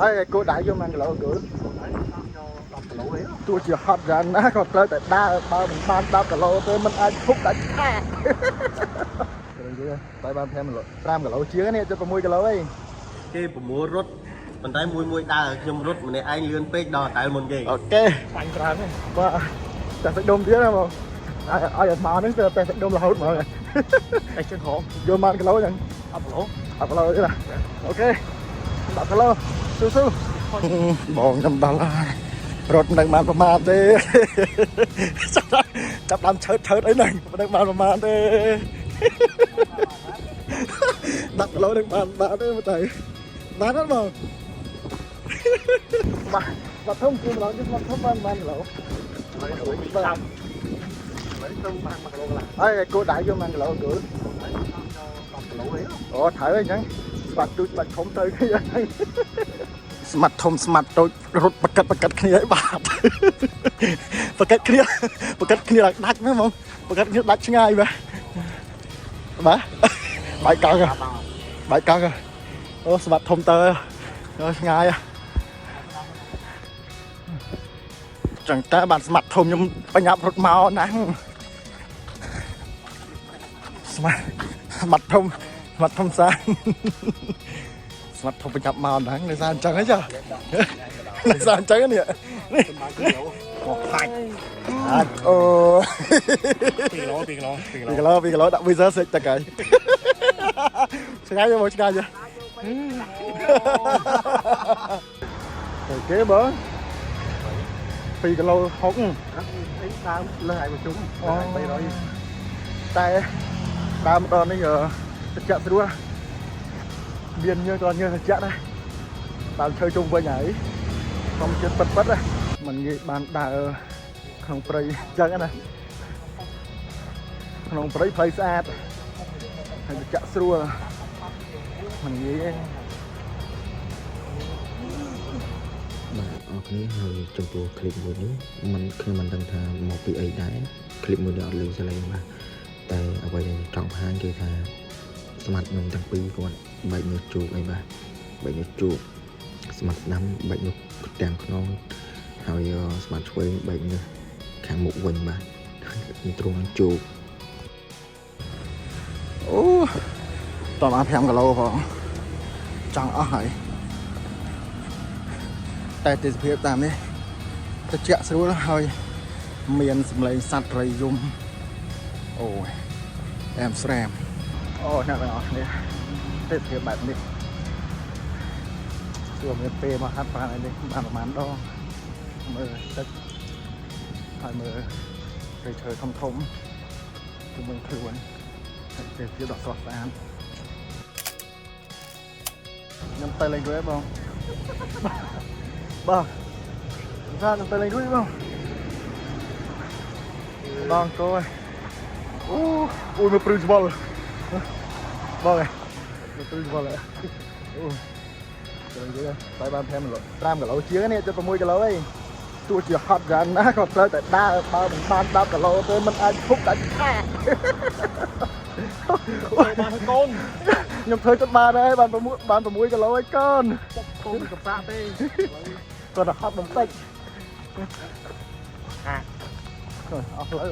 ហើយគោលដៅយកប៉ុន្មានគីឡូគោល 10គីឡូអី ទោះជាហត់យ៉ាងណាក៏ត្រូវតែដើរបើមិនបាន10គីឡូទេមិនអាចឈប់ដាច់ខាតតែបាន5គីឡូ5គីឡូជាងនេះជិត6គីឡូអី គេប្រមូលរត់ប៉ុន្តែមួយមួយដើរខ្ញុំរត់ម្នាក់ឯងលឿនពេកដល់តែមុនគេ OK បាញ់ច្រើនហ្នឹង បាទតែសាច់ដុំទៀតណាបងឲ្យឲ្យមកហ្នឹងតែសាច់ដុំរហូតហ្មង តែជើងក្រោម យកបានគីឡូហ្នឹង 10គីឡូ 10គីឡូទេណា OK 10គីឡូស៊ូស៊ូបងខ្ញុំដល់ហើយរត់មិនដឹងបានប្រមាណទេចាប់ដើមឆើតឆើតអីហ្នឹងមិនដឹងបានប្រមាណទេ10គីឡូនឹងបានបានទេមើលទៅបានអត់បងបាទបាទធំគឺម្ដងជិះមកធំបានបានគីឡូ បាទឥឡូវទៅបាន1គីឡូកន្លះ ហើយគោលដៅយកបានគីឡូគោល 10គីឡូអី អូត្រូវហើយអញ្ចឹងស្បាត់ទូចស្បាត់ធំទៅគ្នាហើយស្មាត់ធំស្មាត់តូចរត់ប្រកាត់ប្រកាត់គ្នាឲ្យបាទប្រកាត់គ្នាប្រកាត់គ្នាឡើងដាច់ហ្នឹងហ្មងប្រកាត់គ្នាដាច់ឆ្ងាយបាទបាទបាយកង់បាយកង់អូស្មាត់ធំទៅអូឆ្ងាយចឹងតើបានស្មាត់ធំខ្ញុំបញ្ញាប់រត់មកណាស់ស្មាត់ស្មាត់ធំស្មាត់ធំសាស្មាត់ធំបញ្ញាប់មកហ្នឹងដោយសារអញ្ចឹងហីចាដោយសារអញ្ចឹងនេះនេះ បានគីឡូមកផាច់ អាចអូ 2គីឡូ2គីឡូ2គីឡូ 2គីឡូ2គីឡូដាក់វីសាសិចតកហើយឆ្ងាយមកឆ្ងាយទៅគេបង2គីឡូ6 អីដើមលើសឲ្យប្រជុំ300 តែដើមដល់នេះត្រជាក់ស្រួលមានញើសក៏ញើសត្រជាក់ដែរដើមឈើជុំវិញហើយធម្មជាតិពិតពិតណាมันងាយបានដើរក្នុងព្រៃអញ្ចឹងណាក្នុងព្រៃផ្លូវស្អាតហើយត្រជាក់ស្រួលมันងាយទេ បាទអរគ្នាហើយចំពោះคลิปមួយនេះមិនខ្ញុំមិនដឹងថាមកពីអីដែរคลิปមួយនេះអត់លឺសលេងបាទតែអ្វីដែលចង់បង្ហាញគឺថាស្មាត់ខ្ញុំទាំងពីរគាត់បែកញើសជោគអីបាទបែកញើសជោគស្មាត់ស្ដាំបែកញើសទាំងខ្នងហើយស្មាត់ឆ្វេងបែកញើសខាងមុខវិញបាទទ្រង់ជោគ អូតបាន5គីឡូផងចង់អស់ហើយតែទេសភាពតាមនេះត្រជាក់ស្រួលហើយមានសម្លេងសត្វព្រៃយំអូយអែមស្រែមអូអ្នកទាំងអស់គ្នាទេសភាពបែបនេះជួមានពេលមកហាត់ប្រាណឯនេះបានប្រហែលដងមើលទឹកហើយមើលព្រៃឈើធំធំជុំវិញខ្លួនហើយទេសភាពដ៏ស្រស់ស្អាតខ្ញុំទៅលេងរួចបង បាទសាខ្ញុំទៅលេងរួចបងបងកោអូអូមើលព្រឺច្បល់បងអើយមើលព្រឺច្បល់អូទៅលេងរួចតែបាន5គីឡូ5គីឡូជាងនេះជិត6គីឡូអីទោះជាហត់យ៉ាងណាក៏ត្រូវតែដើរបើមិនបាន10គីឡូទេមិនអាចឈប់ដាច់ខាត បានកូន ខ្ញុំធ្វើចិត្តបានហើយបាន6បាន6គីឡូហើយកូន កូនកំសាកទេ គាត់តែហត់បន្តិច ហា អស់ផ្លូវ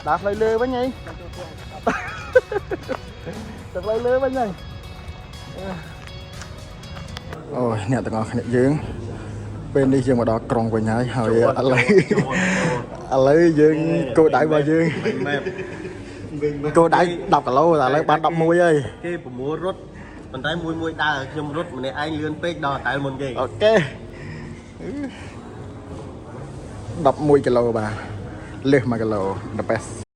ដើរផ្លូវលើវិញហីទៅផ្លូវលើវិញហីអូយអ្នកទាំងអស់គ្នាយើងពេលនេះយើងមកដល់ក្រុងវិញហើយហើយឥឡូវឥឡូវយើងគោលដៅរបស់យើង ម៉ែប គោលដៅ10គីឡូតែឥឡូវបាន11ហើយ គេប្រមូលរត់ប៉ុន្តែមួយមួយដើរខ្ញុំរត់ម្នាក់ឯងលឿនពេកដល់តែមុនគេ OK 11គីឡូបាទលើស1គីឡូ the best.